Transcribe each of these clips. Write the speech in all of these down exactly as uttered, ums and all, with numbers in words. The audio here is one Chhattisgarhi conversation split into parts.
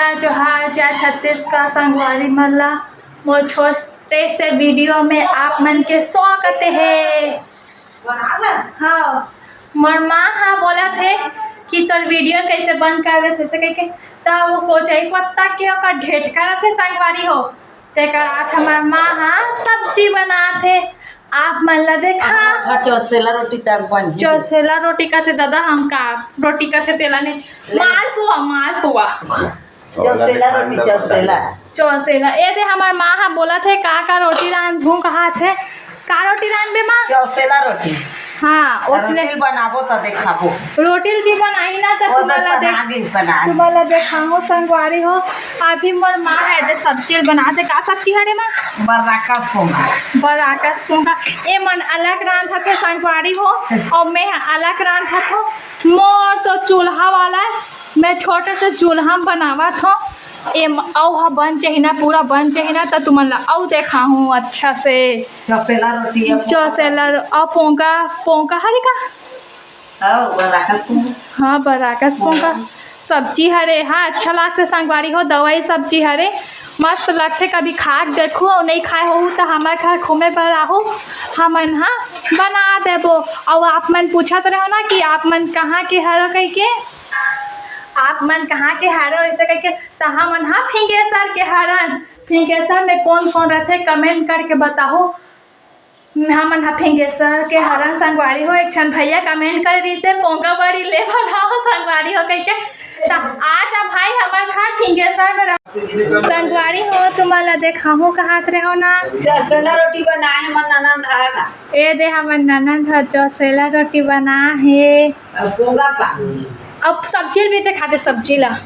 जोहार, जय छत्तीसगढ़ संगवारी मन ला। मोर छोटे से वीडियो में आप मन के स्वागत हे। हाँ, मोर माँ हा बोलत हे कि तोर वीडियो कैसे बंद कर दे, ऐसे कहिके। त वो कोचई पत्ता के ओकर ढेटका रथे संगवारी हो, तेकर आज हमर माँ हा सब्जी बनात हे। आप मन ला देखा। हमर घर चौसेला रोटी तक बन। चौसेला रोटी कथे दादा, हम का रोटी कथे तेला नहीं। ले। मालपुआ, मालपुआ। चौसेला रोटी, चौसेला। चौसेला। ए दे हमर माँ हा बोलत हे, का का रोटी रांधहूँ कहात हे। का रोटी रांधबे माँ? चौसेला रोटी। हाँ, ओसने। रोटी बनाबो त देखाबो। रोटी भी बनाई ना त ओ तो तुम्हारा देख-, सना गे, सना गे। तुम्हारा देखाहूँ संगवारी हो। अभी मोर माँ हा ए दे सब्जी बनात हे। का सब्जी हरे माँ? बर्राकस पोंगा। बर्राकस पोंगा। ए मन अलग रांधत हे संगवारी हो, अउ मैं अलग रांधत हों। मोर तो चूल्हा वाला हे, मैं छोटे से चूल्हा में बनावत हों। ए म-, अउ ह बन चाही ना, पूरा बन चाही ना, त तुमन ला अउ देखाहूँ अच्छा से। चौसेला रोटी या पोंगा। चौसेला रो-, अउ पोंगा, पोंगा हरे का? हाँ, बर्राकस पोंगा। हाँ, बर्राकस पोंगा। हाँ। सब्जी हरे, हाँ, अच्छा लागथे संगवारी हो, दवाई सब्जी हरे, मस्त लगथे। कभी खा के देखहू, अउ नहीं खाए होहू त हमर घर घूमे बर आहू, हमन हा बना देबो। अउ आप मन पूछत रहो ना कि आप मन कहाँ के हरो कहिके, आप मन कहाँ के हरो ऐसे कहिके, त हमन हा फिंगेसर के हरन। फिंगेसर में कौन कौन रथे, comment करके बताहू। हमन ह फिंगेसर के हरन संगवारी हो। एक झन भैया comment करे रहिसे, "पोंगा बड़ी ले बनाओ संगवारी हो," कहिके। त आज अब भाई हमर घर फिंगेसर में रह-, संगवारी हो, तुमन ला देखाहूँ कहात रहो ना। चौसेला रोटी बनाए हमर ननद ह। ए दे हमर ननद ह चौसेला रोटी बना हे। अब पोंगा सब्जी। अब सब्जी भी देखाते, सब्जी ला।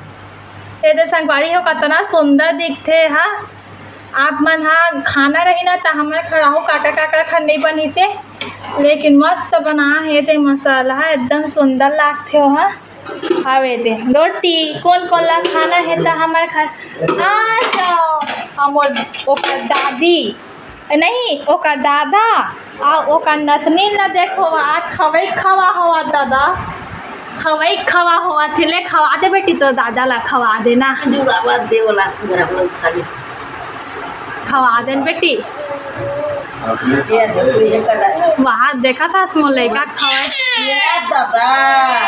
ए दे संगवारी हो, कतना सुंदर दिखथे हा। आप मन हा खाना रही ना, त हमर खड़ाहू काका काका खा नहीं बनिते, लेकिन मस्त बना हे। ए दे मसाला एकदम सुंदर लागथे ओहा। अब ए दे रोटी, कोन कोन ला खाना हे त हमर खा, आ जाओ। हमर ओकर दादी नहीं, ओकर दादा अउ ओकर नतनीन ला देखो, आज खवई खवा होवत दादा, खवई खवा होवत हे। ले खवा दे बेटी, तोर दादा ला खवा दे ना। जुड़ावा दे वाला गरम लोग खा ले। खवा दे न बेटी। ये दे, ये कर दे। वहाँ देखा था मोर लइका खवई। ये दादा।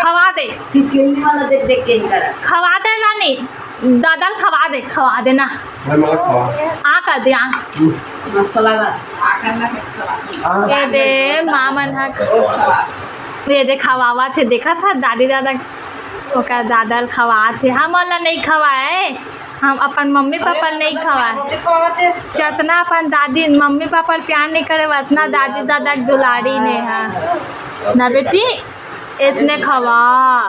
खवा दे। चिकनी वाला देख देख के ही करा। खवा दे रानी, दादा ल खवा दे, खवा दे ना। मैं मलक खवा। आ कर दे, आ। मस्त लगा। आ करना है, खवा दे। हाँ। ये दे, माँ मन हा। ओ खवा। ये दे, खवावत हे, देखा था दादी दादा, ओकर दादा ल खवात हे, हमन ला नहीं खवाए। हम अपन मम्मी पापा ल नहीं खवाए। रोटी खवावत हे। जतना अपन दादी मम्मी पापा ल प्यार नहीं करे, वतना दादी दादा के दुलारी ने हा। ना बेटी, इसने खवा।